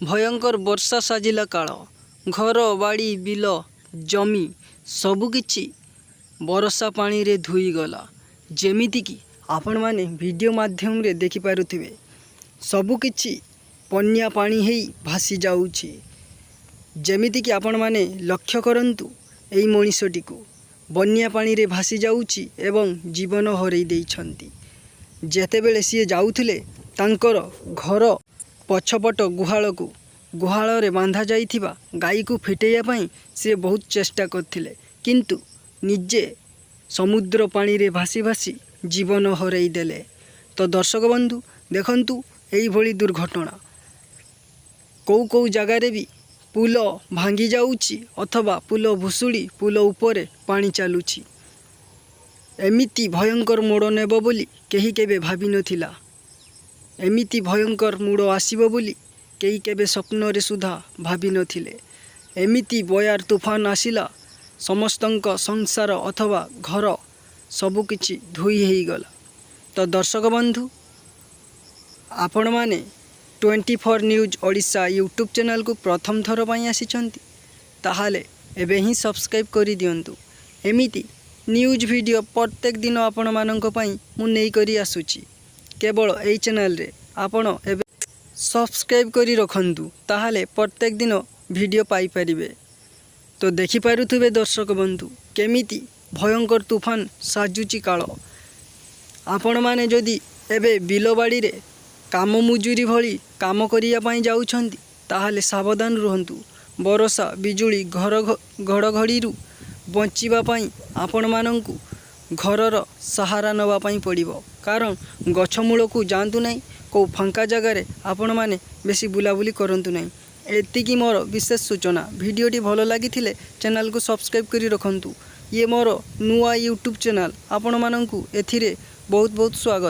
ଭୟଙ୍କର ବର୍ଷା ସାଜିଲା କାଳ। ଘର, ବାଡ଼ି, ବିଲ, ଜମି ସବୁକିଛି ବରଷା ପାଣିରେ ଧୋଇଗଲା। ଯେମିତିକି ଆପଣମାନେ ଭିଡ଼ିଓ ମାଧ୍ୟମରେ ଦେଖିପାରୁଥିବେ, ସବୁକିଛି ବନ୍ୟା ପାଣି ହେଇ ଭାସି ଯାଉଛି। ଯେମିତିକି ଆପଣମାନେ ଲକ୍ଷ୍ୟ କରନ୍ତୁ, ଏଇ ମଣିଷଟିକୁ ବନ୍ୟା ପାଣିରେ ଭାସି ଯାଉଛି ଏବଂ ଜୀବନ ହରେଇ ଦେଇଛନ୍ତି। ଯେତେବେଳେ ସିଏ ଯାଉଥିଲେ ତାଙ୍କର ଘର ପଛପଟ ଗୁହାଳକୁ, ଗୁହାଳରେ ବାନ୍ଧା ଯାଇଥିବା ଗାଈକୁ ଫିଟେଇବା ପାଇଁ ସିଏ ବହୁତ ଚେଷ୍ଟା କରିଥିଲେ, କିନ୍ତୁ ନିଜେ ସମୁଦ୍ର ପାଣିରେ ଭାସି ଭାସି ଜୀବନ ହରେଇ ଦେଲେ। ତ ଦର୍ଶକ ବନ୍ଧୁ, ଦେଖନ୍ତୁ ଏଇଭଳି ଦୁର୍ଘଟଣା। କେଉଁ କେଉଁ ଜାଗାରେ ବି ପୁଲ ଭାଙ୍ଗି ଯାଉଛି ଅଥବା ପୁଲ ଭୁଶୁଡ଼ି ପୁଲ ଉପରେ ପାଣି ଚାଲୁଛି। ଏମିତି ଭୟଙ୍କର ମୋଡ଼ ନେବ ବୋଲି କେହି କେବେ ଭାବିନଥିଲା। ଏମିତି ଭୟଙ୍କର ମୋଡ଼ ଆସିବ ବୋଲି କେହି କେବେ ସ୍ୱପ୍ନରେ ସୁଦ୍ଧା ଭାବିନଥିଲେ। ଏମିତି ବୟାର ତୁଫାନ ଆସିଲା, ସମସ୍ତଙ୍କ ସଂସାର ଅଥବା ଘର ସବୁକିଛି ଧୋଇ ହେଇଗଲା। ତ ଦର୍ଶକ ବନ୍ଧୁ, ଆପଣମାନେ 24 ନ୍ୟୁଜ୍ ଓଡ଼ିଶା ୟୁଟ୍ୟୁବ୍ ଚ୍ୟାନେଲକୁ ପ୍ରଥମ ଥର ପାଇଁ ଆସିଛନ୍ତି, ତାହେଲେ ଏବେ ହିଁ ସବସ୍କ୍ରାଇବ୍ କରିଦିଅନ୍ତୁ। ଏମିତି ନ୍ୟୁଜ୍ ଭିଡ଼ିଓ ପ୍ରତ୍ୟେକ ଦିନ ଆପଣମାନଙ୍କ ପାଇଁ ମୁଁ ନେଇକରି ଆସୁଛି କେବଳ ଏଇ ଚ୍ୟାନେଲରେ। ଆପଣ ଏବେ ସବସ୍କ୍ରାଇବ୍ କରି ରଖନ୍ତୁ, ତାହେଲେ ପ୍ରତ୍ୟେକ ଦିନ ଭିଡ଼ିଓ ପାଇପାରିବେ। ତ ଦେଖିପାରୁଥିବେ ଦର୍ଶକ ବନ୍ଧୁ, କେମିତି ଭୟଙ୍କର ତୁଫାନ ସାଜୁଛି କାଳ। ଆପଣମାନେ ଯଦି ଏବେ ବିଲବାଡ଼ିରେ କାମ ମଜୁରୀ ଭଳି କାମ କରିବା ପାଇଁ ଯାଉଛନ୍ତି, ତାହେଲେ ସାବଧାନ ରୁହନ୍ତୁ। ବରଷା, ବିଜୁଳି, ଘର ଘଡ଼ଘଡ଼ିରୁ ବଞ୍ଚିବା ପାଇଁ ଆପଣମାନଙ୍କୁ ଘରର ସାହାରା ନେବା ପାଇଁ ପଡ଼ିବ। କାରଣ ଗଛ ମୂଳକୁ ଯାଆନ୍ତୁ ନାହିଁ, କେଉଁ ଫାଙ୍କା ଜାଗାରେ ଆପଣମାନେ ବେଶୀ ବୁଲାବୁଲି କରନ୍ତୁ ନାହିଁ। ଏତିକି ମୋର ବିଶେଷ ସୂଚନା। ଭିଡ଼ିଓଟି ଭଲ ଲାଗିଥିଲେ ଚ୍ୟାନେଲକୁ ସବସ୍କ୍ରାଇବ୍ କରି ରଖନ୍ତୁ। ଇଏ ମୋର ନୂଆ ୟୁଟ୍ୟୁବ୍ ଚ୍ୟାନେଲ୍। ଆପଣମାନଙ୍କୁ ଏଥିରେ ବହୁତ ବହୁତ ସ୍ୱାଗତ।